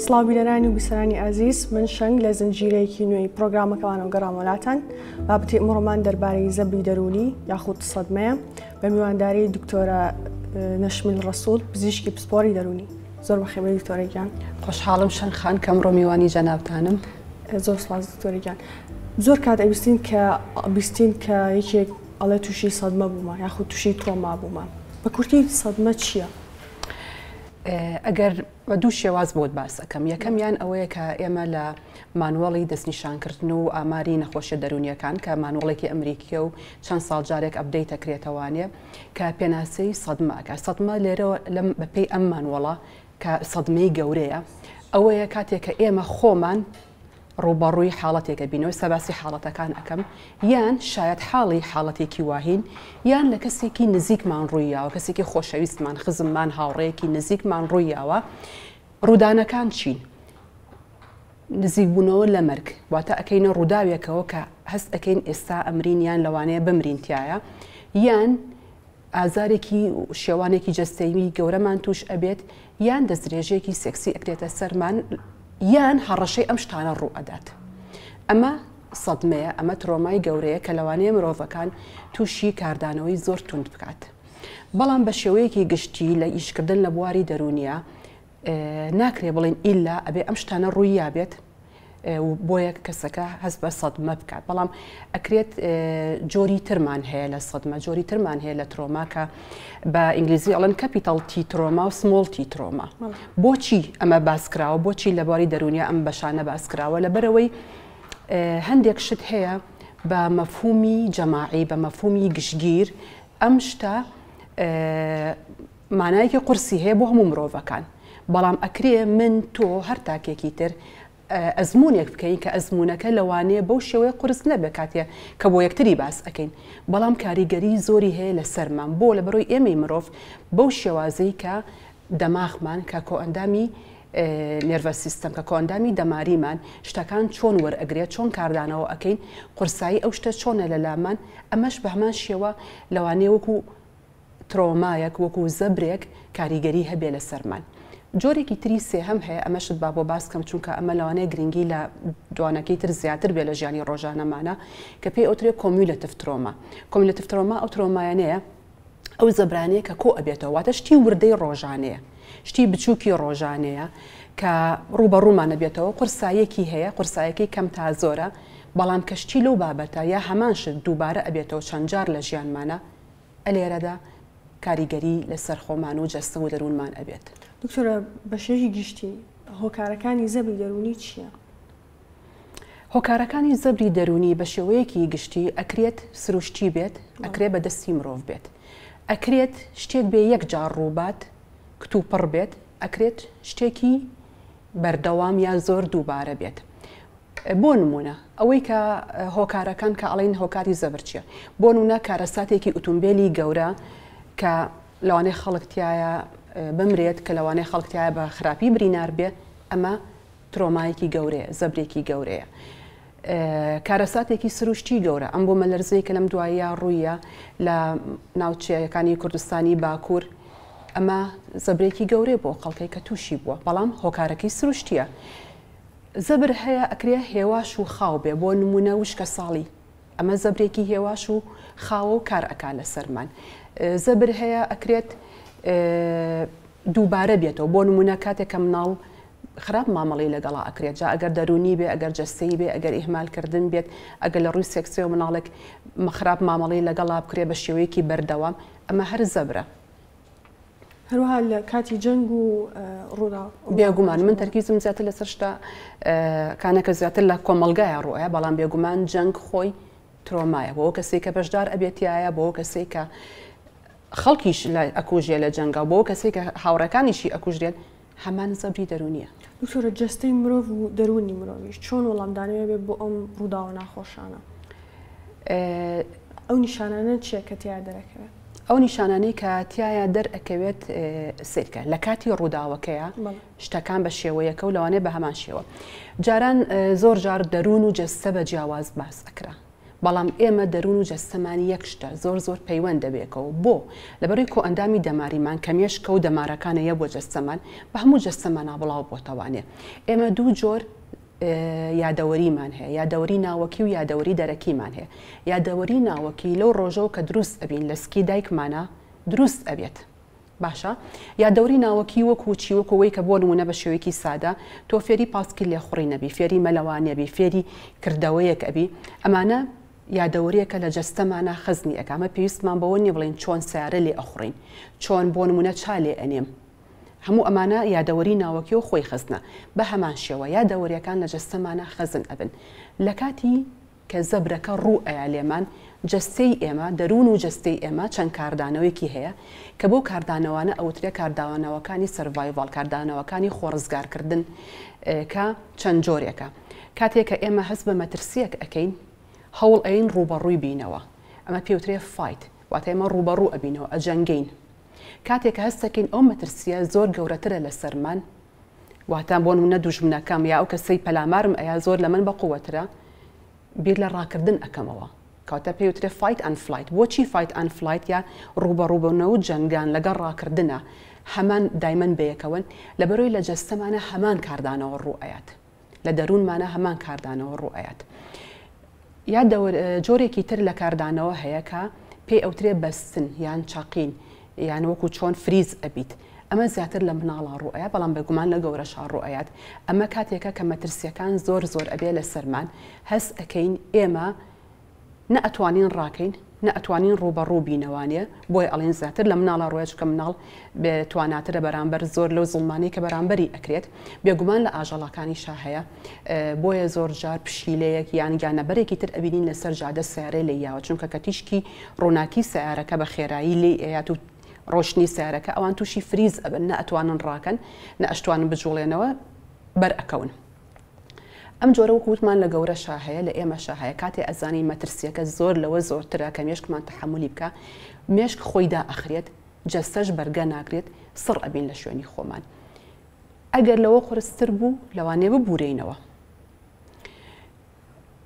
سڵاو بینەرانی و بیسەرانی ئازیز، من شەنگ لە زنجیرەیەکی نوێی پرۆگرامەکەمانەوە گەڕامەوە لاتان. بابەتی ئمڕۆمان دەربارەی زەبری دەروونی یاخود سەدمەیە بە میوانداری دکتۆرە نەشمیل ڕەسوڵ پزیشکی پسپۆری دەروونی. زۆر بەخێربێی دکتۆرە گیان. خۆشحاڵم شەنگ خان کە ئەمڕۆ میوانی جەنابتانم. زۆر سپاس دکتۆرە گیان. زۆر کات ئەبیستین کە بیستین کە یەکێک ئەڵێ تووشی سەدمە بوومە یاخود تووشی ترۆما بوومە. بە کورتی سەدمە چییە؟ ئەگەر بە دوو شێواز بۆت باس ئەکەم یەکەمیان ئەوەیە کە ئێمە لە مانوەڵی دەستنیشانکردن و ئاماری نەخۆشیە دەروونیەکان کە مانوەڵێکی ئەمریکیە و چەند ساڵ جارێک update ئەکرێتەوانێ کە پێناسەی سەدمە ئەکا سەدمە لێرەوە لەم بەپێی ئەم مانوەڵە کە سەدمەی گەورەیە ئەوەیە کاتێک کە ئێمە خۆمان ڕووبەڕووی حاڵەتێک ئەبینەوە، ئێستا باسی حاڵەتەکان ئەکەم، یان شایەتحاڵی حاڵەتێکی واهین، یان لە کەسێکی نزیکمان ڕووی یاوە، کەسێکی خۆشەویستمان، خزممان، هاوڕێیەکی نزیکمان ڕووی یاوە، ڕوودانەکان چین؟ نزیکبوونەوە لە مەرگ، واتە ئەکەینە ڕووداوێکەوە کە هەست ئەکەین ئێستا ئەمرین یان لەوانەیە بمرین تیایا، یان ئازارێکی و شێوانێکی جەستەیی گەورەمان تووش ئەبێت یان دەستدرێژیەکی سێکسی ئەکرێتە سەرمان یان هەڕەشەی ئەم شتانە ڕوو ئەدات. ئەمە سەدمەیە، ئەمە ترۆمای گەورەیە کە لەوانەیە مرۆڤەکان تووشی کاردانەوەی زۆر توند بکات. بەڵام بە شێوەیەکی گشتی لە ئیشکردن لە بواری دەروونیە ناکرێ بڵێین ئیلا ئەبێ ئەم شتانە ڕووی یابێت و بۆیە کەسەکە هەست بە سەدمە بکات بەڵام ئەکرێت جۆری ترمان هەیە لە سەدمە جۆری ترمان هەیە لە trauma کە بە ئینگلیزی ئەڵێن capital T trauma و small t trauma بۆچی ئەمە باس کراوە بۆچی لە بواری دەروونیە ئەم بەشانە باس کراوە لەبەرەوەی هەندێک شت هەیە بە مەفهومی جەماعی بە مەفهومی گشتگیر ئەم شتە مانایەکی قورسی هەیە بۆ هەموو مرۆڤەکان، بەڵام ئەکرێ من، تۆ، هەر تاکێکی تر ئەزموونێک بکەین کە ئەزموونەکە لەوانەیە بەو شێوەیە قورس نەبێت کاتێ کە بۆ یەکتری باس ئەکەین، بەڵام کاریگەری زۆری هەیە لەسەرمان، بۆ؟ لەبەرئەوەی ئێمەی مرۆڤ بەو شێوازەی کە دەماخمان کە کۆئەندامی nervous system کە کۆئەندامی دەماریمان شتەکان چۆن وەرئەگرێت، چۆن کاردانەوە ئەکەین، قورسایی ئەو شتە چۆنە لەلامان، ئەمەش بەهەمان شێوە لەوانەیە وەکو ترۆمایەک وەکو زەبرێک کاریگەری هەبێ لەسەرمان. جۆرێکی تری سێهەم هەیە ئەمەشت با بۆ باس کەم چونکە ئەمە لەوانەیە گرنگی لە دوانەکەی تر زیاتر بێ لە ژیانی ڕۆژانەمانا کە پێی ئەوترێ cumulative trauma. cumulative trauma ئەو ترۆمایانەیە ئەو زەبرانەیە کە کۆ ئەبێتەوە واتە شتی وردەی ڕۆژانەیە شتی بچووکی ڕۆژانەیە کە ڕووبەڕوومان ئەبێتەوە قورساییەکی هەیە قورسایەکەی کەم تا زۆرە بەڵام کە شتی لەو بابەتە یا هەمان شت دووبارە ئەبێتەوە چەند جار لە ژیانمانا ئەلێرەدا کاریگەری لەسەر خۆمان و جەستە و دەروونمان ئەبێت. دکتۆرە بەشێکی گشتی هۆکارەکانی زەبری دەروونی چییە؟ هۆکارەکانی زەبری دەروونی بە شێوەیەکی گشتی ئەکرێت سروشتی بێت، ئەکرێت بە دەستی مرۆڤ بێت. ئەکرێت شتێک بێ یەک جار ڕووبات، کتوپڕ بێت، ئەکرێت شتێکی بەردەوام یا زۆر دووبارە بێت. بۆ نموونە ئەوەی کە هۆکارەکان کە ئەڵێین هۆکاری زەبر چییە؟ بۆ نموونە کارەساتێکی ئوتومبێلی گەورە کە لەوانەیە خەڵک تیایا بمرێت، کە لەوانەیە خەڵک تیایا بە خراپی برینار بێ، ئەمە ترۆمایەکی گەورەیە، زەبرێکی گەورەیە. کارەساتێکی سروشتی گەورە، ئەم بوومەلەرزەی کە لەم دواییە ڕوویە لە ناوچەکانی کوردستانی باکوور، ئەمە زەبرێکی گەورەیە بۆ خەڵکەی کە تووشی بووە، بەڵام هۆکارەکەی سروشتییە. زەبر هەیە ئەکرێ هێواش و خاو بێ بۆ نموونە وشکە ساڵی ئەمە زەبرێکی هێواش و خاوە و کار ئەکا لەسەرمان زەبر هەیە ئەکرێت دووبارە بێتەوە بۆ نموونە کاتێک کە مناڵ خراپ مامەڵی لەگەڵا ئەکرێت جا ئەگەر دەروونی بێ ئەگەر جەستەیی بێ ئەگەر ئیهمالکردن بێت ئەگەر لە ڕووی سێکسیەوە مناڵێک خراپ مامەڵی لەگەڵا بکرێ بە شێوەیەکی بەردەوام ئەمە هەر زەبرە. هەروەها لە کاتی جەنگ و ڕووداو. بێگومان من تەرکیزم زیاتر لەسەر شتە کانە کە زیاتر لە کۆمەڵگایە ڕوئەیە بەڵام بێگومان جەنگ خۆی ترۆمایە بۆ کەسێک کە بەشدار ئەبێت تایە بۆ کەسێک کە خەڵکیش لە ئەکوژێ لە جەنگا بۆ کەسێک کە هاوڕێکانیشی ئەکوژرێن هەمان زەبری دەروونیە. دکتۆرە جەستەی مرۆڤ و دەروونی مرۆڤیش چۆن وەڵامدانەوەی بێت بۆ ئەم ڕووداوە ناخۆشانە؟ ئەو نیشانانە چیە کە تیا دەرەکەوێت؟ ئەو نیشانانەی کە تیایا دەرئەکەوێت سەیرکە لە کاتی ڕووداوەکەیا شتەکان بە شێوەیەکە و لەوانەیە بە هەمان شێوە جاران زۆر جار دەروون و جەستە بە جیاواز باس ئەکرا. بەڵام ئێمە دەروون و جەستەمان یەک شتە، زۆر زۆر پەیوەندە بێکەوە. بۆ؟ لەبەرئەوەی کۆئەندامی دەماریمان کە مێشکە و دەمارەکانە یە بۆ جەستەمان، بە هەموو جەستەمانا بڵاو بۆتەوانێ. ئێمە دوو جۆر یادەوەریمان هەیە، یادەوەری ناوەکی و یادەوەری دەرەکیمان هەیە. یادەوەری ناوەکی لەو ڕۆژەوە کە دروست ئەبین لە سکی دایکمانا دروست ئەبێت. باشە یادەوەری ناوەکی وەکو چی؟ وەکو ئەوەی کە بۆ نموونە بە شێوەیەکی سادە تۆ فێری پاسکیل لێخوڕین ئەبی، فێری مەلەوانی ئەبی، فێری کردەوەیەک ئەبی، ئەمانە یادەوەریەکە لە جەستەمانا خەزنی ئەکا، ئەمە پێویستمان بەوە نیە بڵێین چۆن سەیارە لێ ئەخوڕین، چۆن بۆ نموونە چا لێ ئەنێم، هەموو ئەمانە یادەوەری ناوەکی و خۆی خەزنە، بە هەمان شێوە یادەوەریەکان لە جەستەمانا خەزن ئەبن لە کاتی کە زەبرەکە ڕوو ئەیا لێمان، جەستەی ئێمە، دەروون و جەستەی ئێمە چەند کاردانەوەیەکی هەیە کە بەو کاردانەوانە ئەوترێ کاردانەوەکانی survival، کاردانەوەکانی خۆڕزگارکردن کە چەند جۆرێکە. کاتێ کە ئێمە هەست بە مەترسییەک ئەکەین، هەوڵ ئەیەین ڕووبەڕووی بینەوە. ئەمە پێی وترێ fight، واتە ئێمە ڕووبەڕوو ئەبینەوە، ئەجەنگێین. کاتێ کە هەست ئەکەین ئەو مەترسییە زۆر گەورەترە لەسەرمان، واتە بۆ نمونە دوژمنەکەم یا ئەو کەسەی پەلامارم ئەیا زۆر لە من بەقوەترە بیر لە ڕاکردن ئەکەمەوە کەواتە پێی وترێ fight and flight بۆچی fight and flight یا ڕووبەڕووبوونەوە و جەنگان لەگەڵ ڕاکردنە هەمان دایمەن بەیەکەوەن لەبەرەوەی لە جەستەمانە هەمان کاردانەوە ڕوو ئەیات لە دەروونمانە هەمان کاردانەوە ڕوو ئەیات یا جۆرێکی تر لە کاردانەوە هەیە کە پێی ئەوترێ بەستن یان چەقین یان وەکو چۆن freeze ئەبیت ئەمە زیاتر لە مناڵا ڕوو ئەیا بەڵام بێگومان لە گەورەشا ڕوو ئەیات ئەمە کاتێکە کە مەترسیەکان زۆر زۆر ئەبێ لەسەرمان هەست ئەکەین ئێمە نە ئەتوانین ڕاکەین نە ئەتوانین ڕووبەڕوو بینەوانێ بۆیە ئەڵێن زیاتر لە مناڵا ڕۆیە چونکە مناڵ بێ تواناترە بەرامبەر زۆر لەو زوڵمانەی کە بەرامبەری ئەکرێت بێگومان لە ئاژەڵەکانیشا هەیە بۆیە زۆر جار پشیلەیەک یان گیانەبەرێکی تر ئەبینین لەسەر جادە سەیارەی لێی یاوە چونکە کە تیشکی ڕووناکی سەیارەکە بە خێرایی لێی ئەیات و ڕۆشنی سەیارەکە ئەوان تووشی freeze ئەبن نە ئەتوانن ڕاکەن نە ئەشتوانن بجوڵێنەوە بەر ئەکەون. ئەم جۆرە وەکو وتمان لە گەورەشا هەیە لە ئێمەشا هەیە کاتێ ئەزانین مەترسیەکە زۆر لەوە زۆرترە کە مێشکمان تەحەمولی بکا مێشک خۆی دائەخرێت جەستەش بەرگە ناگرێت سڕ ئەبین لە شوێنی خۆمان ئەگەر لەوە قورستر بوو لەوانەیە ببورێینەوە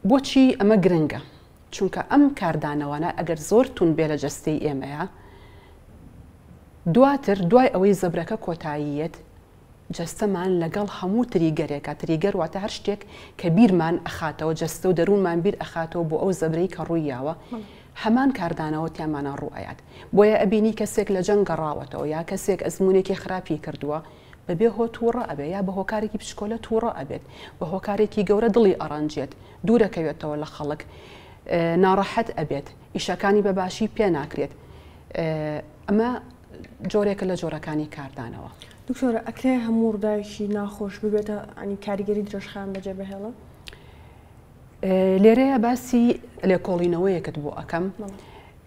بۆچی ئەمە گرنگە چونکە ئەم کاردانەوانە ئەگەر زۆر توند بێ لە جەستەی ئێمەیە دواتر دوای ئەوەی زەبرەکە کۆتاییەت جەستەمان لەگەڵ هەموو trigger ێکا، trigger واتە هەر شتێک کە بیرمان ئەخاتەوە، جەستە و دەروونمان بیر ئەخاتەوە بۆ ئەو زەبرەی کە ڕووی یاوە، هەمان کاردانەوە تیامانا ڕوو ئەیات. بۆیە ئەبینی کەسێک لە جەنگ گەڕاوەتەوە یا کەسێک ئەزموونێکی خراپی کردووە، بە بێ هۆ تووڕە ئەبێ یا بە هۆکارێکی بچکۆلە تووڕە ئەبێت، بە هۆکارێکی گەورە دڵی ئەڕەنجێت، دوورەکەوێتەوە لە خەڵک، ناڕەحەت ئەبێت، ئیشەکانی بە باشی پێ ناکرێت. ئەمە جۆرێکە لە جۆرەکانی کاردانەوە. دکتۆرە ئەکرێ هەموو ڕووداوێکی ناخۆش ببێتە ینی کاریگەری درێژخایەن بەجێ بهێڵێ؟ لێرەیە باسی لێکۆڵینەوەیەکت بۆ ئەکەم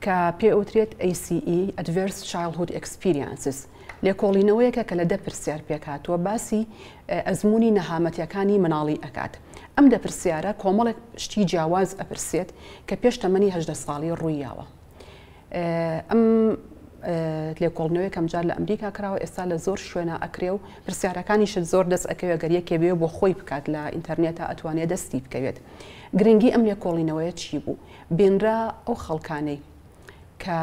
کە پێ ئەوترێت ACE Adverse Childhood Experiences لێکۆڵینەوەیەکە کە لە دە پرسیار پێکهاتووە باسی ئەزموونی نەهامەتیەکانی مناڵی ئەکات ئەم دە پرسیارە کۆمەڵێک شتی جیاواز ئەپرسێت کە پێش تەمەنی هەژدە ساڵی ڕوویاوە ئەم لێکۆڵنەوەی کەمجار لە ئەمریکا کراوە ئێستا لە زۆر شوێنە ئەکرێ و پرسیارەکانیشت زۆر دەست ئەکەوێت گەر یەکێ بێ بۆ خۆی بکات لە ئینتەرنێتا ئەتوانێت دەستی بکەوێت گرنگی ئەم لێکۆڵینەوەیە چی بوو بینرا ئەو خەڵکانەی کە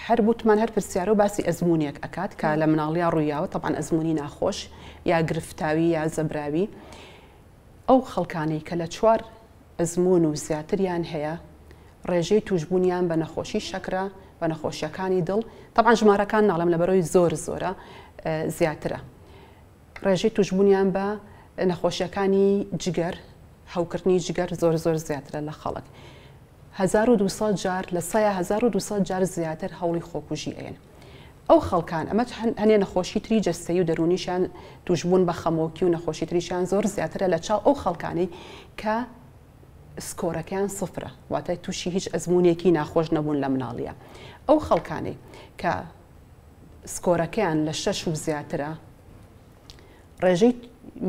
هەر وتمان هەر پرسیارە و باسی ئەزمونێک ئەکات کە لە مناڵیا ڕوویاوە تەبعەن ئەزمونی ناخۆش یا گرفتاوی یا زەبراوی ئەو خەڵکانەی کە لە چوار ئەزموون و زیاتریان هەیە ڕێژەی تووشبوونیان بە نەخۆشی شەکرە، بە نەخۆشیەکانی دڵ، تەبعەن ژمارەکان ناڵێم لەبەرئەوەی زۆر زۆرە، زیاترە. ڕێژەی تووشبوونیان بە نەخۆشیەکانی جگەر، هەوکردنی جگەر زۆر زۆر زیاترە لە خەڵک. 1200 جار لە سەیا 1200 جار زیاتر هەوڵی خۆکوژی ئەیەن. ئەو خەڵکان ئەمە هەنێ نەخۆشی تری جەستەیی و دەروونیشیان تووشبوون بە خەمۆکی و نەخۆشی تریشیان زۆر زیاترە لە چاو ئەو خەڵکانەی کە سکۆرەکەیان سفرە واتە تووشی هیچ ئەزموونێکی ناخۆش نەبوون لە مناڵیە ئەو خەڵکانەی کە سکۆرەکەیان لە شەش و زیاترە ڕێژەی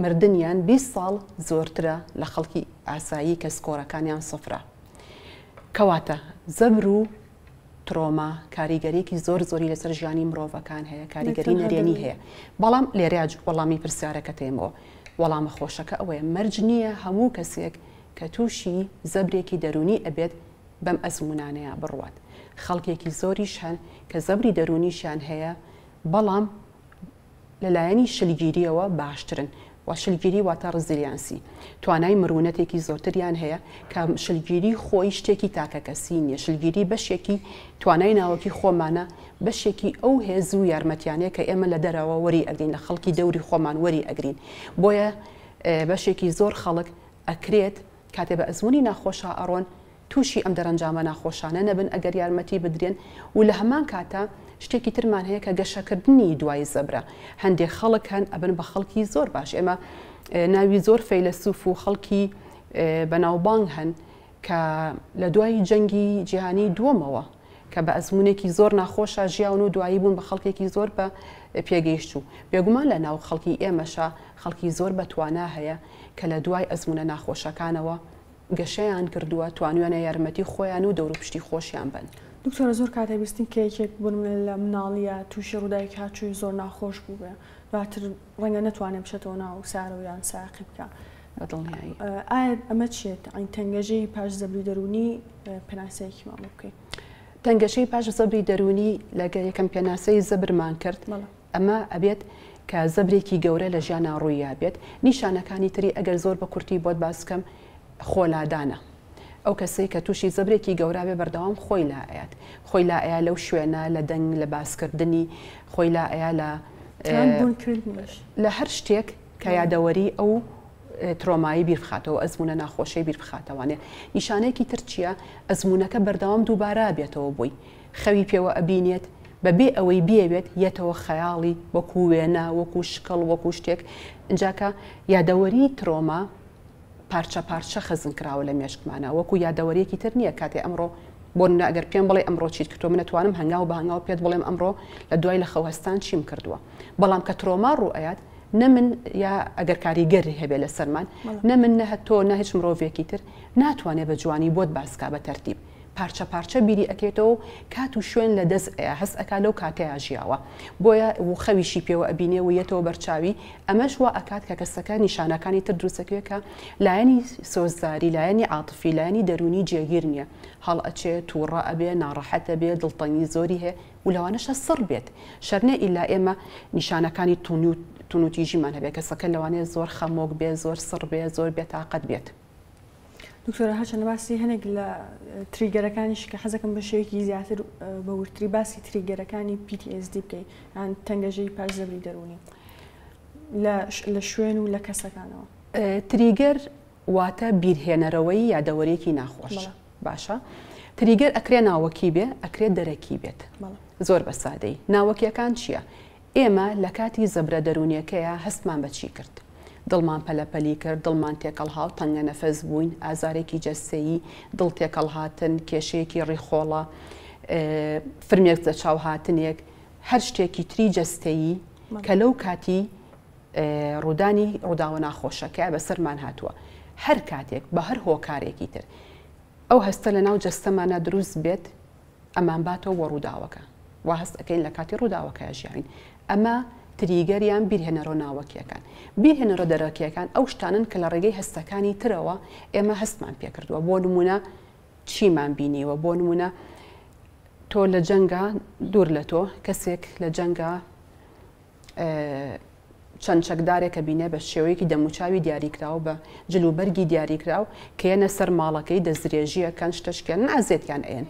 مردنیان 20 ساڵ زۆرترە لە خەڵکی ئاسایی کە سکۆرەکانیان سفرە کەواتە زەبر و ترۆما کاریگەریەکی زۆر زۆری لەسەر ژیانی مرۆڤەکان هەیە، کاریگەری نەرێنی هەیە، بەڵام لێرەیا وەڵامی پرسیارەکەت ئەیەمەوە، وەڵامە خۆشەکە ئەوەیە مەرج نییە هەموو کەسێک کە تووشی زەبرێکی دەروونی ئەبێت بەم ئەزموونانەیا بڕوات. خەڵکێکی زۆریش هەن کە زەبری دەروونیشیان هەیە بەڵام لە لایەنی شلگیرییەوە باشترن و شلگیری واتە resiliency توانای مرونەتێکی زۆرتریان هەیە کە شلگیری خۆی شتێکی تاکەکەسی نییە شلگیری بەشێکی توانای ناوەکی خۆمانە بەشێکی ئەو هێز و یارمەتیانەیە کە ئێمە لە دەرەوە وەری ئەگرین لە خەڵکی دەوری خۆمان وەری ئەگرین بۆیە بەشێکی زۆر خەڵک ئەکرێت کاتێ بە ئەزموونی ناخۆشا ئەڕۆن تووشی ئەم دەرەنجامە ناخۆشانە نەبن ئەگەر یارمەتی بدرێن و لە هەمان کاتا شتێکی ترمان هەیە کە گەشەکردنی دوای زەبرە هەندێک خەڵک هەن ئەبن بە خەڵکی زۆر باش ئێمە ناوی زۆر فەیلەسوف و خەڵکی بەناوبانگ هەن کە لە دوای جەنگی جیهانی دووەمەوە کە بە ئەزموونێکی زۆر ناخۆشا ژیاون و دوایی بوون بە خەڵکێکی زۆر بە پێگەیشتوو. بێگومان لە ناو خەڵکی ئێمەشا خەڵکی زۆر بە توانا هەیە کە لە دوای ئەزموونە ناخۆشەکانەوە گەشەیان کردووە، توانیویانە یارمەتی خۆیان و دەوروپشتی خۆشیان بەن. دکتۆرە زۆر کات ئەبیستین کە یەکێک بۆ نمونە لە مناڵییا تووشی ڕووداوێکی هاتوچۆی زۆر ناخۆش بووبێ دواتر ڕەنگە نەتوانێ بچێتەوە ناو سەیارەوە یان سایەقی بکا. بە دڵنیایی. ئایا ئەمە چییە؟ یەعنی تەنگەژەی پاش زەبری دەروونی پێناسەیەکیمان بۆ بکەی. تەنگەژەی پاش زەبری دەروونی لەگە یەکەم پێناسەی زەبرمان کرد ئەمە ئەبێت کە زەبرێکی گەورە لە ژیانا ڕوویابێت نیشانەکانی تری ئەگەر زۆر بە کورتی بۆت باس بکەم خۆلادانە ئەو کەسەی کە تووشی زەبرێکی گەورە بێ بەردەوام خۆی لا ئەیات خۆی لا ئەیا لەو شوێنە لە دەنگ لە باسکردنی خۆی لا ئەیا لە لە هەر شتێک کە یادەوەری ئەو ترۆمایی بیر بخاتەوە، ئەزموونە ناخۆشەی بیر بخاتەوانێ. نیشانەیەکی تر چییە؟ ئەزموونەکە بەردەوام دووبارە ئەبێتەوە بۆی. خەوی پێوە ئەبینێت، بە بێ ئەوەی بیەوێت یەتەوە خەیاڵی، وەکوو وێنە، وەکوو شکڵ، وەکوو شتێک. ئینجا کە یادەوەری ترۆما پارچە پارچە خەزن کراوە لە مێشکمانا، وەکوو یادەوەرییەکی تر نییە کاتێ ئەمڕۆ بۆ نمونە ئەگەر پێم بڵێی ئەمڕۆ چیت کردووە، من ئەتوانم هەنگاو بە هەنگاو پێت بڵێم ئەمڕۆ لە دوای لە خەو هەستان چیم کردووە. بەڵام کە ترۆما ڕوو ئەیات، نە من یا ئەگەر کاریگەر هەبێ لەسەرمان نە من نە تۆ نە هیچ مرۆڤێکی تر ناتوانێ بە جوانی بۆت باس کا بە تەرتیب پارچە پارچە بیری ئەکەیتەوە و کات و شوێن لە دەست ئەیا هەست ئەکا لەو کاتەیا ژیاوە بۆیە و خەویشی پێوە ئەبینێ و یەتەوە بەرچاوی ئەمەش وا ئەکات کە کەسەکە نیشانەکانی تر دروست ئەکەوێ کە لایەنی سۆزداری لایەنی عاتفی لایەنی دەروونی جێگیر نیە هەڵئەچێ توڕە ئەبێ ناڕەحەت ئەبێ دڵتەنگی زۆری هەیە و لەوانەشە سڕ بێت. شەرنیە ئیلا ئێمە نیشانەکانی توونی و تونوتیژیمان هەبێت، کەسەکە لەوانەیە زۆر خەمۆک بێت، زۆر سڕ بێت، زۆر بێتاقەت بێت. دکتۆرە هەرچەندە باسی هەنێک لە trigger ەکانیش کە حەزەکەم بە شێوەیەکی زیاتر بە وردتری باسی trigger ەکانی PTSD بکەی یان تەنگەژەی پاش زەبری دەروونی لە شوێن و لە کەسەکانەوە. trigger واتە بیرهێنەرەوەی یادەوەریەکی ناخۆش باشە trigger ئەکرێ ناوەکی بێ ئەکرێ دەرەکی بێت زۆر بە سادەی ناوەکیەکان چییە؟ ئێمە لە کاتی زەبرە دەروونیەکەیە هەستمان بە چی کرد؟ دڵمان پەلەپەلی کرد دڵمان تێکەڵهاو تەنگە نەفەس بووین ئازارێکی جەستەیی دڵ تێکەڵهاتن کێشەیەکی ڕیخۆڵە فرمێک لە چاو هاتنێک هەر شتێکی تری جەستەیی کە لەو کاتی ڕوودانی ڕووداوە ناخۆشەکە بەسەرمان هاتووە، هەر کاتێک بە هەر هۆکارێکی تر ئەو هەستە لەناو جەستەمانا دروست بێت ئەمانباتەوە بۆ ڕووداوەکە، وا هەست ئەکەین لە کاتی ڕووداوەکەیا ژیاوین. ئەمە trigger یان بیرهێنەرۆ ناوەکییەکان. بیرهێنەرۆ دەرەکییەکان ئەو شتانەن کە لە ڕێگەی هەستەکانی ترەوە ئێمە هەستمان پێکردووە، بۆ نموونە چیمان بینیوە، بۆ نموونە تۆ لە جەنگا دوور لە تۆ کەسێک لە جەنگا چەند چەکدارێک ئەبینێ بە شێوەیەکی دەموچاوی دیاریکراو بە جل و بەرگی دیاریکراو کە یەنە سەر ماڵەکەی دەستدرێژی ئەکەن شتە شکێنن ئازێتیان ئەیەن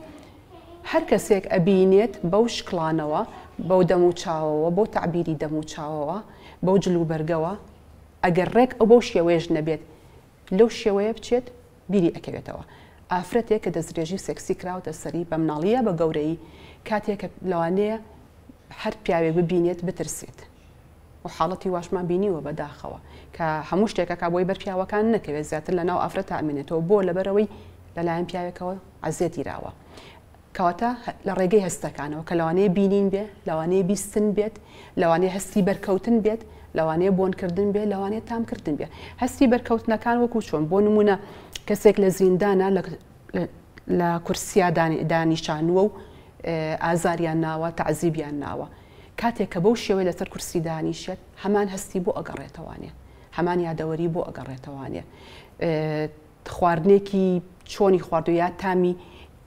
هەر کەسێک ئەبینێت بەو شکڵانەوە بەو دەموچاوەوە بەو تەعبیری دەموچاوەوە بەو جل و بەرگەوە ئەگەر ڕێک ئەو بەو شێوەیەش نەبێت لەو شێوەیە بچێت بیری ئەکەوێتەوە ئافرەتێک کە دەستدرێژی سێکسی کراوەتە سەری بە مناڵی یا بە گەورەیی کاتێک کە لەوانەیە هەر پیاوێک ببینێت بترسێت و حاڵەتی واشمان بینیوە بە داخەوە کە هەموو شتێک ئەکا بۆی بەر پیاوەکان نەکەوێت زیاتر لە ناو ئافرەتا ئەمێنێتەوە بۆ لەبەرئەوەی لەلایەن پیاوێکەوە عەزێت دیراوە کەواتە لە ڕێگەی هەستەکانەوە کە لەوانەیە بینین بێ، لەوانەیە بیستن بێت، لەوانەیە هەستی بەرکەوتن بێت، لەوانەیە بۆنکردن بێ، لەوانەیە تامکردن بێ. هەستی بەرکەوتنەکان وەکوو چۆن؟ بۆ نموونە کەسێک لە زیندانا لە لە کورسیا دانیشانووە و ئازاریان ناوە، تەعزیبیان ناوە. کاتێک کە بەو شێوەیە لەسەر کورسی دانیشێت، هەمان هەستی بۆ ئەگەڕێتەوانێ، هەمان یادەوەری بۆ ئەگەڕێتەوانێ. خواردنێکی چۆنی خواردوە یا تامی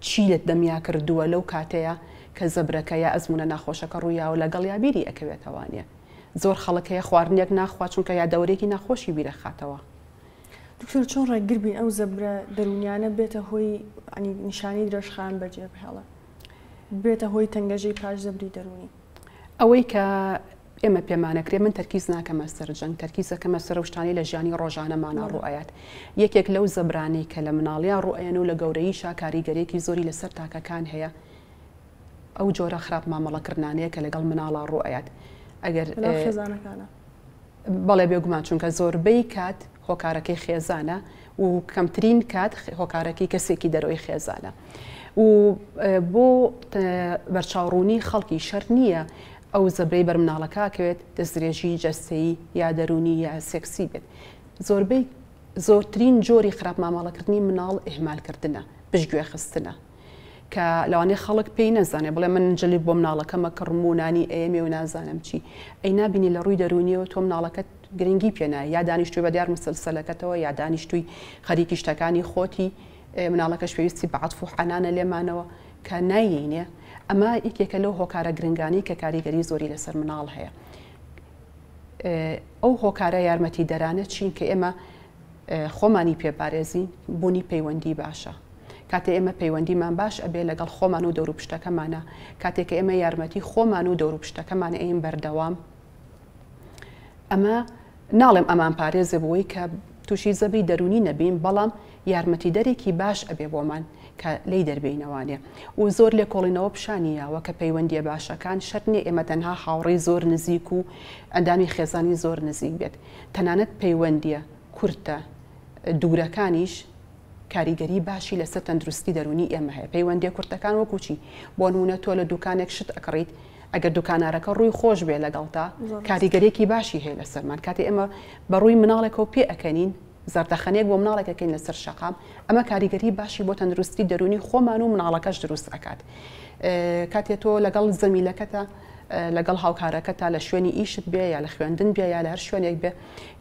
چی لە دەمیا کردووە لەو کاتەیا کە زەبرەکە یا ئەزموونە ناخۆشەکە ڕوویاوە لەگەڵیا بیری ئەکەوێتەوانێ زۆر خەڵک هەیە خواردنێک ناخوا چونکە یادەوەرێکی ناخۆشی بیرەخاتەوە. دکتۆر چۆن ڕێگر بین ئەو زەبرە دەروونیانە بێتە هۆی یانی نیشانەی درێژخایەن بەجێ بهێڵێ ببێتە هۆی تەنگەژەی پاش زەبری دەروونی؟ ئەوەی کە ئێمە پێمانەکرێ من تەرکیز ناکەمە سەر جەنگ تەرکیز ئەکەمە سەر ئەو شتانەی لە ژیانی ڕۆژانەمانا ڕوو ئەیات یەکێک لەو زەبرانەی کە لە مناڵیا ڕوو ئەیەن و لە گەورەییشا کاریگەریەکی زۆری لەسەر تاکەکان هەیە ئەو جۆرە خراپ مامەڵەکردنانەیە کە لەگەڵ مناڵا ڕوو ئەیات ئەگەر لەناو خێزانەکانا. بەڵێ بێگومان چونکە زۆربەی کات هۆکارەکەی خێزانە و کەمترین کات هۆکارەکەی کەسێکی دەرەوەی خێزانە و بۆ بەرچاوڕوونی خەڵکی شەرت نییە ئەو زەبرەی بەر مناڵەکە ئەکەوێت دەستدرێژی جەستەیی یا دەروونی یا سێکسی بێت زۆربەی زۆرترین جۆری خراپ مامەڵەکردنی مناڵ ئیهمالکردنە پشتگوێخستنە کە لەوانەیە خەڵک پێی نەزانێ بڵێ من جلی بۆ مناڵەکەم ئەکڕم و نانی ئەیەمێ و نازانم چی ئەی نابینی لە ڕووی دەروونیەوە تۆ مناڵەکەت گرنگی پێ نایە یا دانیشتووی بە دیار مسەلسەلەکەتەوە یا دانیشتووی خەریکی شتەکانی خۆتی مناڵەکەش پێویستی بە عەتف و حەنانە لێمانەوە کە نایەینێ ئەمە یەکێکە لەو هۆکارە گرنگانەی کە کاریگەری زۆری لەسەر مناڵ هەیە ئەو هۆکارە یارمەتیدەرانە چین کە ئێمە خۆمانی پێ پارێزین بوونی پەیوەندی باشە کاتێ ئێمە پەیوەندیمان باش ئەبێ لەگەڵ خۆمان و دەوروپشتەکەمانا کاتێ کە ئێمە یارمەتی خۆمان و دەوروپشتەکەمان ئەین بەردەوام ئەمە ناڵێم ئەمان پارێزێ بۆی کە تووشی زەبری دەروونی نەبین بەڵام یارمەتیدەرێکی باش ئەبێ بۆمان کە لێی دەربێینەوانێ و زۆر لێکۆڵینەوە پیشانی یاوە کە پەیوەندیە باشەکان شەرت نیە ئێمە تەنها هاوڕێی زۆر نزیک و ئەندامی خێزانی زۆر نزیک بێت تەنانەت پەیوەندیە کورتە دوورەکانیش کاریگەری باشی لەسەر تەندروستی دەروونی ئێمە هەیە. پەیوەندیە کورتەکان وەکو چی؟ بۆ نموونە تۆ لە دوکانێک شت ئەکڕیت، ئەگەر دوکانارەکە ڕووی خۆش بێ لەگەڵتا، کاریگەریەکی باشی هەیە لەسەرمان. کاتێ ئێمە بە ڕووی مناڵێکەوە پێ ئەکەنین، زەردەخەنەیەک بۆ مناڵێک ئەکەین لەسەر شەقام، ئەمە کاریگەری باشی بۆ تەندروستی دەروونی خۆمان و مناڵەکەش دروست ئەکات. کاتێ تۆ لەگەڵ زەمیلەکەتا، لەگەڵ هاوکارەکەتا لە شوێنی ئیشت بێ یا لە خوێندن بێ یا لە هەر شوێنێک بێ،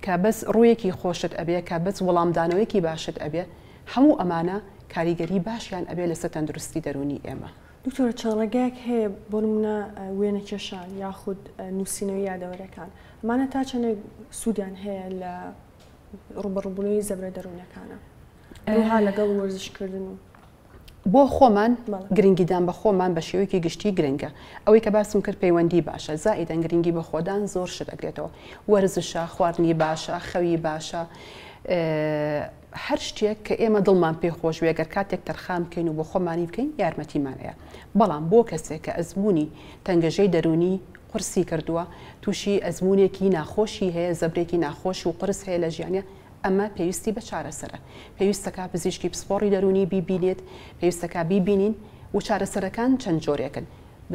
کە بەس ڕوویەکی خۆشت ئەبێ، کە بەس وەڵامدانەوەیەکی باشت ئەبێ، هەموو ئەمانە کاریگەری باشیان ئەبێ لەسەر تەندروستی دەروونی ئێمە. دکتۆر چەند ڕێگایەک هەیە بۆ نمونە وێنەکێشان یاخود نووسینەوەی یادەوەریەکان ئەمانە تا چەندێک سوودیان هەیە لە ڕووبەڕووبوونەوەی زەبرە دەروونیەکانە هەروەها لەگەڵ وەرزشکردن و بۆ خۆمان گرنگیدان بە خۆمان بە شێوەیەکی گشتی گرنگە ئەوەی کە باسم کرد پەیوەندی باشە زائیدەن گرنگی بە خۆدان زۆر شت ئەگرێتەوە وەرزشە خواردنی باشە خەوی باشە هەر شتێک کە ئێمە دڵمان پێ خۆش بێ گەر کاتێک تەرخان بکەین و بۆ خۆمانی بکەین یارمەتیمان ئەیە بەڵام بۆ کەسێک کە ئەزمموی تەنگەژەی دەرونی قورسی کردووە تووشی ئەزمونێکی ناخۆشی هەیە زەبرێکی ناخۆش و قورس هەیە لە ژیانە ئەمە پێویستی بە چارەسەرە. پێویستەکا پزیشکی پسپۆڕی دەروونی بیبینێت، پێویستەکا بیبینین و چارەسەرەکان چەند جۆرێکن.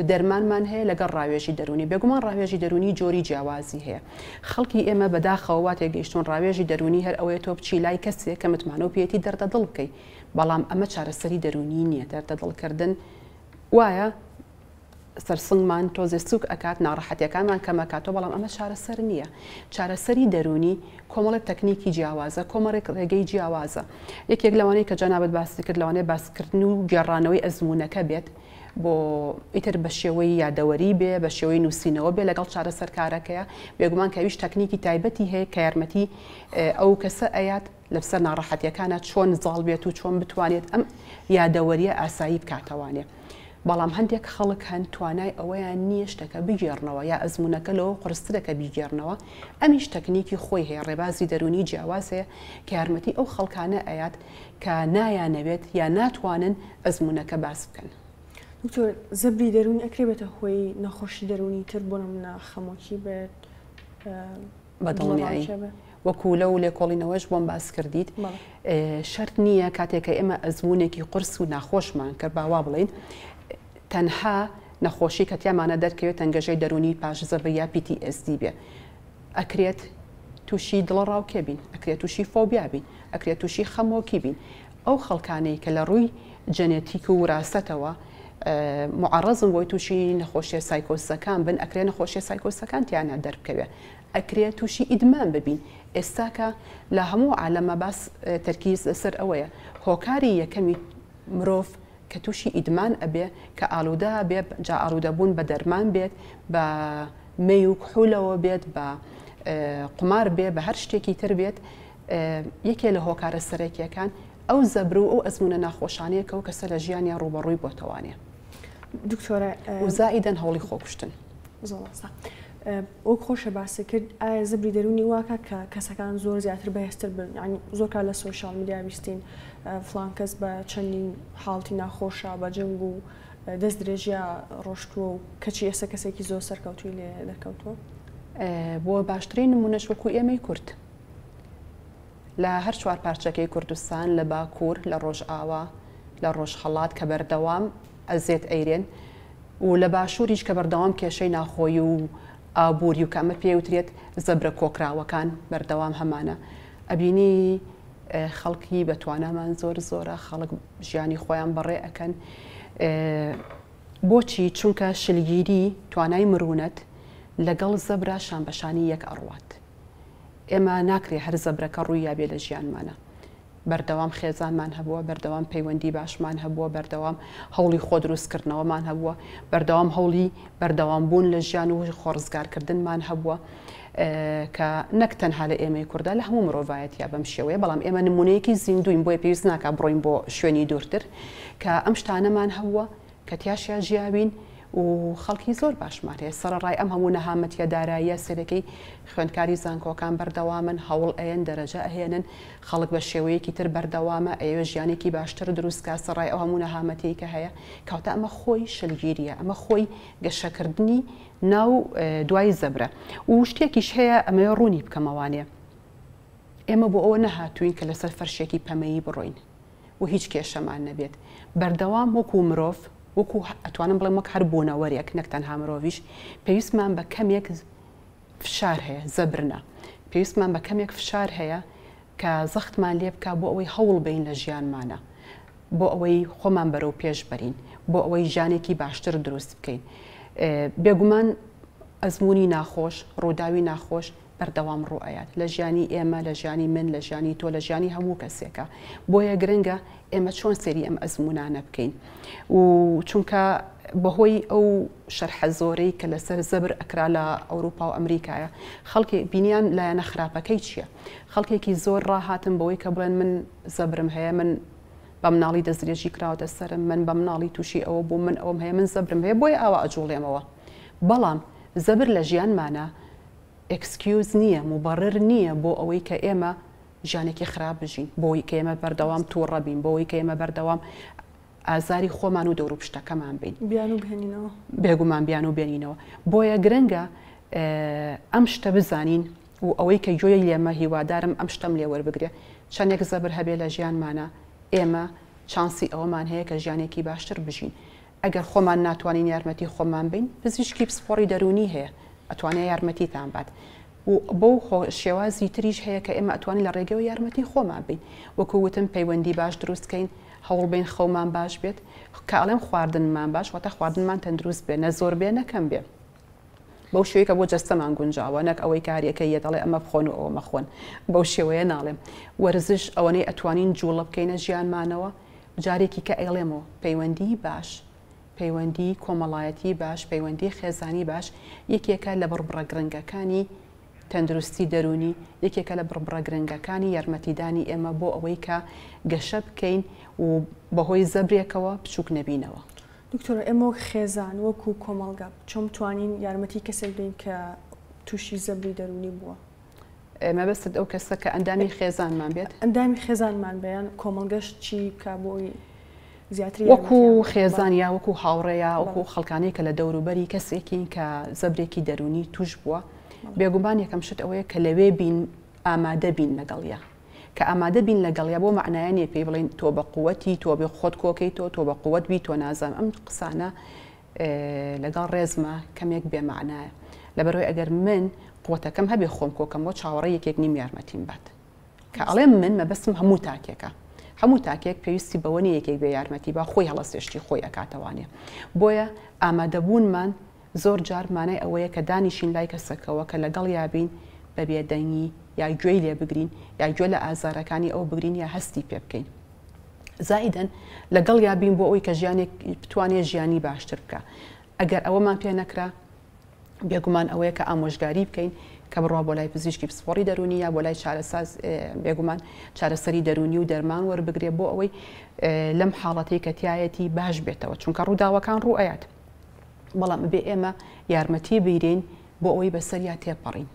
دەرمانمان هەیە لەگەڵ ڕاوێژی دەروونی. بێگومان ڕاوێژی دەروونی جۆری جیاوازی هەیە. خەڵکی ئێمە بەداخەوە وا تێگەیشتوون ڕاوێژی دەروونی هەر ئەوەیە تۆ بچی لای کەسێک کە متمانەو پێیەتی دەردەدڵ بکەی. بەڵام ئەمە چارەسەری دەروونی نییە. دەردەدڵکردن وایە سەرسنگمان تۆزێ سوک ئەکات ناڕەحەتیەکانمان کەم ئەکاتەوە بەڵام ئەمە چارەسەر نییە چارەسەری دەروونی کۆمەڵێک تەکنیکی جیاوازە کۆمەڵێک ڕێگەی جیاوازە یەکێک لەوانەی کە جەنابت باسی کرد لەوانەیە باسکردن و گێڕانەوەی ئەزموونەکە بێت بۆ ئیتر بە شێوەی یادەوەری بێ بە شێوەی نووسینەوە بێ لەگەڵ چارەسەرکارەکەیە بێگومان کە ئەویش تەکنیکی تایبەتی هەیە کە یارمەتی ئەو کەسە ئەیات لەسەر ناڕەحەتیەکانە چۆن زاڵ بێت و چۆن بتوانێت ئەم یادەوەریە ئاسایی بکاتەوانێ بەڵام هەندێک خەڵک هەن توانای ئەوەیان نییە شتەکە بگێڕنەوە یا ئەزموونەکە لەوە قورسترە کە بیگێڕنەوە، ئەمیش تەکنیکی خۆی هەیە، ڕێبازی دەروونی جیاواز هەیە کە یارمەتی ئەو خەڵکانە ئەیات کە نایانەوێت یا ناتوانن ئەزموونەکە باس بکەن. دکتۆر زەبری دەروونی ئەکرێ بێتە هۆی نەخۆشی دەروونی تر بۆ نمونە خەمۆکی بێت؟ بە دڵنیایی وەکو لەو لێکۆڵینەوەش بۆم باس کردیت شەرت نییە کاتێک کە ئێمە ئەزمونێکی قورس و ناخۆشمان کرد با وا بڵێین تەنها نەخۆشی کە تیامانە دەرکەوێت تەنگەژەی دەرونی پاش زەبر یا PTSD بێ ئەکرێت تووشی دڵەڕاوکێ بین ئەکرێت تووشی فۆبیا بین ئەکرێت تووشی خەمۆکی بین ئەو خەڵکانەی کە لە ڕووی جەنێتیک و وراسەتەوە معەڕەزن بۆی تووشی نەخۆشیە سایکۆسەکان بن ئەکرێ نەخۆشیە سایکۆسەکان تیانە دەربکەوێ. ئەکرێ تووشی ئیدمان ببین. ئێستاکە لە هەموو عالەما باس تەرکیز لەسەر ئەوەیە هۆکاری یەکەمی مرۆڤ کە تووشی ئیدمان ئەبێ کە ئالوودە ئەبێ جا ئالوودە بوون بە دەرمان بێت بە مەی و کحولەوە بێت بە قومار بێ بە هەر شتێکی تر بێت یەکێ لە هۆکارە سەرەکیەکان ئەو زەبر و ئەو ئەزموونە ناخۆشانەیە کە ئەو کەسە لە ژیانیا ڕووبەڕووی بۆتەوانێ. دکتۆرە و زائیدەن هەوڵی خۆکوشتن. زۆر ڕاستە. وەک خۆشە باست کرد ئایا زەبری دەروونی واکە کە کەسەکان زۆر زیاتر بەهێزتر بن یانی زۆر کات لە سۆشیال میدیا بیستین فڵان کەس بە چەندین حاڵەتی ناخۆشە بە جەنگ و دەست درێژیا ڕۆشتووە و کەچی ئێستا کەسێکی زۆر سەرکەوتووی لێ دەرکەوتووە. بۆ باشترین نموونەش وەکو ئێمەی کورد لە هەر چوار پارچەکەی کوردستان لە باکوور، لە ڕۆژئاوا، لە ڕۆژهەڵات کە بەردەوام ئەزێت ئەیرێن و لە باشووریش کە بەردەوام کێشەی ناخۆیی و ئابووری و کە ئەمە پێی وترێت زەبرە کۆکراوەکان بەردەوام هەمانە ئەبینی خەڵکی بە توانامان زۆر زۆرە خەڵک ژیانی خۆیان بەڕێ ئەکەن بۆچی چونکە شلگیری توانای مرونەت لەگەڵ زەبرا شانبەشانی یەک ئەڕوات. ئێمە ناکرێ هەر زەبرەکە ڕووی یابێ لە ژیانمانا. بەردەوام خێزانمان هەبووە، بەردەوام پەیوەندی باشمان هەبووە، بەردەوام هەوڵی خۆ دروستکردنەوەمان هەبووە، بەردەوام هەوڵی بەردەوام بوون لە ژیان و خۆ ڕزگارکردنمان هەبووە کە نەک تەنها لە ئێمەی کوردا لە هەموو مرۆڤایەتیا بەم شێوەیە، بەڵام ئێمە نموونەیەکی زیندووین بۆیە پێویست ناکا بڕۆین بۆ شوێنی دوورتر کە ئەم شتانەمان هەبووە. کە تیاشیا ژیاوین و خەڵکی زۆر باشمان هەیە سەرەڕای ئەم هەموو نەهامەتیە داراییە سەرەکەی خوێندکاری زانکۆکان بەردەوامن هەوڵ ئەیەن دەرەجە ئەهێنن خەڵک بە شێوەیەکی تر بەردەوامە ئەیەوێ ژیانێکی باشتر دروست کا سەرڕای ئەو هەموو نەهامەتیەی کە هەیە کەواتە ئەمە خۆی شلگیریە ئەمە خۆی گەشەکردنی ناو دوای زەبرە و شتێکیش هەیە ئەمەوێ ڕوونی بکەمەوانێ ئێمە بۆ ئەوە نەهاتووین کە لەسەر فەرشێکی پەمەیی بڕۆین و هیچ کێشەمان نەبێت. بەردەوام وەکو مرۆڤ، وەکو ئەتوانم بڵێم وەک هەر بوونەوەرێک نەک تەنها مرۆڤیش، پێویستمان بە کەمێک فشار هەیە، زەبر نا، پێویستمان بە کەمێک فشار هەیە کە زەختمان لێ بکا بۆ ئەوەی هەوڵ بەین لە ژیانمانا، بۆ ئەوەی خۆمان بەرەو پێش بەرین، بۆ ئەوەی ژیانێکی باشتر دروست بکەین. بێگومان ئەزموونی ناخۆش، ڕووداوی ناخۆش بەردەوام ڕووئەیات لە ژیانی ئێمە، لە ژیانی من، لە ژیانی تۆ، لە ژیانی هەموو کەسێکا. بۆیە گرنگە ئێمە چۆن سەیری ئەم ئەزموونانە بکەین و چونکە بەهۆی ئەو شەرحە زۆرەی کە لەسەر زەبر ئەکرا لە ئەوروپا و ئەمریکایە خەڵکی بینیان لایەنە خراپەکەی چییە؟ خەڵکێکی زۆر ڕاهاتن بەوەی کە بڵێن من زەبرم هەیە، من بە مناڵی دەستدرێژی کراوەتە سەرم، من بە مناڵی تووشی ئەوە بووم، من ئەوەم هەیە، من زەبرم هەیە بۆیە ئاوا ئەجوڵێمەوە. بەڵام زەبر لە ژیانمانا excuse نییە، موبەڕر نییە بۆ ئەوەی کە ئێمە ژیانێکی خراپ بژین، بۆ ئەوەی کە ئێمە بەردەوام تووڕە بین، بۆ ئەوەی کە ئێمە بەردەوام ئازاری خۆمان و دەوروپشتەکەمان بین. بیانوو بهێنینەوە. بێگومان بیانوو بێنینەوە. بۆیە گرنگە ئەم شتە بزانین و ئەوەی کە گوێی لێمە هیوادارم ئەم شتەم لێ وەربگرێ، چەندێک زەبر هەبێ لە ژیانمانا ئێمە چانسی ئەوەمان هەیە کە ژیانێکی باشتر بژین. ئەگەر خۆمان ناتوانین یارمەتی خۆمان بەین پزیشکی پسپۆڕی دەروونی هەیە ئەتوانێ یارمەتیتان بات و بەو شێوازی تریش هەیە کە ئێمە ئەتوانین لە ڕێگەوە یارمەتی خۆمان بین وەکو وتم پەیوەندی باش دروست کەین هەوڵ بین خەومان باش بێت کە ئەڵێم خواردنمان باش واتە خواردنمان تەندروست بێ نە زۆر بێ نە کەم بێ بەو شێوەی کە بۆ جەستەمان گونجاوە نەک ئەوەی کە هەریەکە یەت ئەڵێ ئەمە بخۆن و ئەوە مەخۆن بەو شێوەیە ناڵێم وەرزش ئەوەنەی ئەتوانین جوڵە بکەینە ژیانمانەوە جارێکی کە ئەیڵێمەوە پەیوەندی باش پەیوەندی کۆمەڵایەتی باش پەیوەندی خێزانی باش یەکێکە لە بڕبڕە گرنگەکانی تەندروستی دەروونی یەکێکە لە بڕبڕە گرنگەکانی یارمەتیدانی ئێمە بۆ ئەوەی کە گەشە بکەین و بەهۆی زەبرێکەوە بچووک نەبینەوە. دکتۆرە ئێمە وەک خێزان وەکو کۆمەڵگا چۆن بتوانین یارمەتی کەسێک بین کە تووشی زەبری دەروونی بووە؟ مەبەستت ئەو کەسە کە ئەندامی خێزانمان بێت؟ ئەندامی خێزانمان بێ یان کۆمەڵگەش چی بکا بۆ ئەوەی زیاتر وەکو خێزان یا وەکو هاوڕێ یا وەکو خەڵکانەی کە لە دەوروبەری کەسێکین کە زەبرێکی دەروونی توش بووە بێگومان یەکەم شت ئەوەیە کە لەوێ بین ئامادە بین لەگەڵیا کە ئامادە بین لەگەڵیا بۆ مەعنایە نیە پێی بڵێین تۆ بە قوەتی تۆ بێ خۆت کۆکەی تۆ تۆ بە قوەت بی تۆ نازانم ئەم قسانە لەگەڵ ڕێزما کەمێک بێ مەعنایە لەبەرئەوەی ئەگەر من قوەتەکەم هەبێ خۆم کۆکەمەوە چاوەڕێی یەکێک نیم یارمەتیم بات کە ئەڵێم من مەبەستم هەموو تاکێکە هەموو تاکێک پێویستی بەوە نیە یەکێک بێ یارمەتی با خۆی هەڵەسێشتی خۆی ئەکاتەوانێ بۆیە ئامادەبوونمان. زۆر جار مانای ئەوەیە کە دانیشین لای کەسەکەوە کە لەگەڵیا بین بە بێدەنگی یا گوێی لێ بگرین یا گوێ لە ئازارەکانی ئەو بگرین یا هەستی پێ بکەین. زائیدەن لەگەڵیا بین بۆ ئەوەی کە ژیانێک بتوانێ ژیانی باشتر بکا. ئەگەر ئەوەمان پێ نەکرا بێگومان ئەوەیە کە ئامۆژگاری بکەین کە بڕوا بۆ لای پزیشکی پسپۆڕی دەروونی یا بۆ لای چارەساز بێگومان چارەسەری دەروونی و دەرمان وەربگرێ بۆ ئەوەی لەم حاڵەتەی کە تایەتی باش بێتەوە چونکە ڕووداوەکان ڕوو ئەیات بەڵام ئەبێ ئێمە یارمەتی بیرین بۆ ئەوەی بەسەریا تێپەڕین.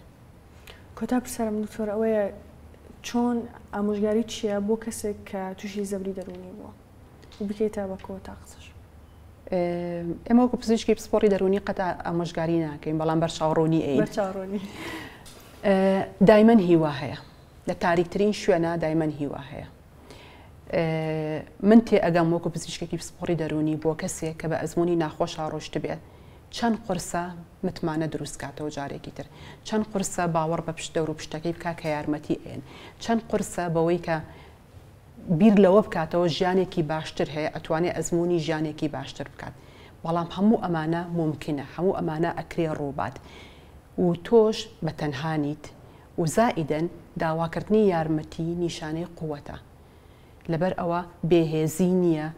کۆتا پرسیارم دکتۆر ئەوەیە چۆن ئامۆژگاری چییە بۆ کەسێک کە تووشی زەبری دەروونی بووە و بکەیتە بە کۆتا قسەش؟ ئێمە وەکو پزیشکی پسپۆڕی دەروونی قەت ئامۆژگاری ناکەین بەڵام بەرچاوڕوونی ئەین. بەرچاوڕوونی. دایمەن هیوا هەیە لە تاریکترین شوێنە دایمەن هیوا هەیە. من تێئەگەم وەکو پزیشکێکی پسپۆڕی دەروونی بۆ کەسێک کە بە ئەزموونی ناخۆشا ڕۆشتبێت چەند قورسە متمانە دروست کاتەوە جارێکی تر چەند قورسە باوەڕ بە پشت دەور و پشتەکەی بکا کە یارمەتی ئەیەن چەند قورسە بەوەی کە بیر لەوە بکاتەوە ژیانێکی باشتر هەیە ئەتوانێ ئەزموونی ژیانێکی باشتر بکات بەڵام هەموو ئەمانە مومکینە هەموو ئەمانە ئەکرێ ڕووبات و تۆش بە تەنها نیت و زائیدەن داواکردنی یارمەتی نیشانەی قوەتە لەبەر ئەوە بێ هێزی نییە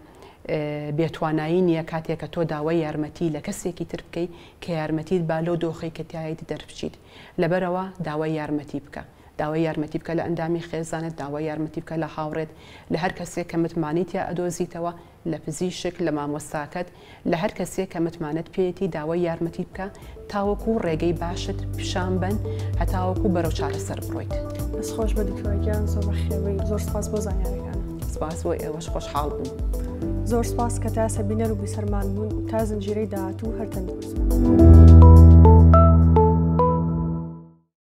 بێ توانایی نییە کاتێک کە تۆ داوای یارمەتی لە کەسێکی تر بکەی کە یارمەتیت با لەو دۆخەی کە تیایت دەربچیت لەبەرئەوە داوای یارمەتی بکە داوای یارمەتی بکە لە ئەندامی خێزانت داوای یارمەتی بکە لە هاوڕێت لە هەر کەسێک کە متمانەی تیا ئەدۆزیتەوە لە پزیشک، لە مامۆستاکەت، لە هەر کەسێک کە متمانەت پێیەتی داوای یارمەتی بکە تاوەکو ڕێگەی باشت پیشان بەن هەتاوەکو بەرەو چارەسەر بڕۆیت. دەست خۆش بێت دکتۆرە گیان زۆر بەخێربێی زۆر سپاس بۆ زانیاریەکانت. سپاس بۆ ئێوەش خۆشحاڵ بووم. زۆر سپاس کە تا ئێستا بینەر و بیسەرمان بوون و تا زنجیرەی داهاتوو هەر تەندروست بن.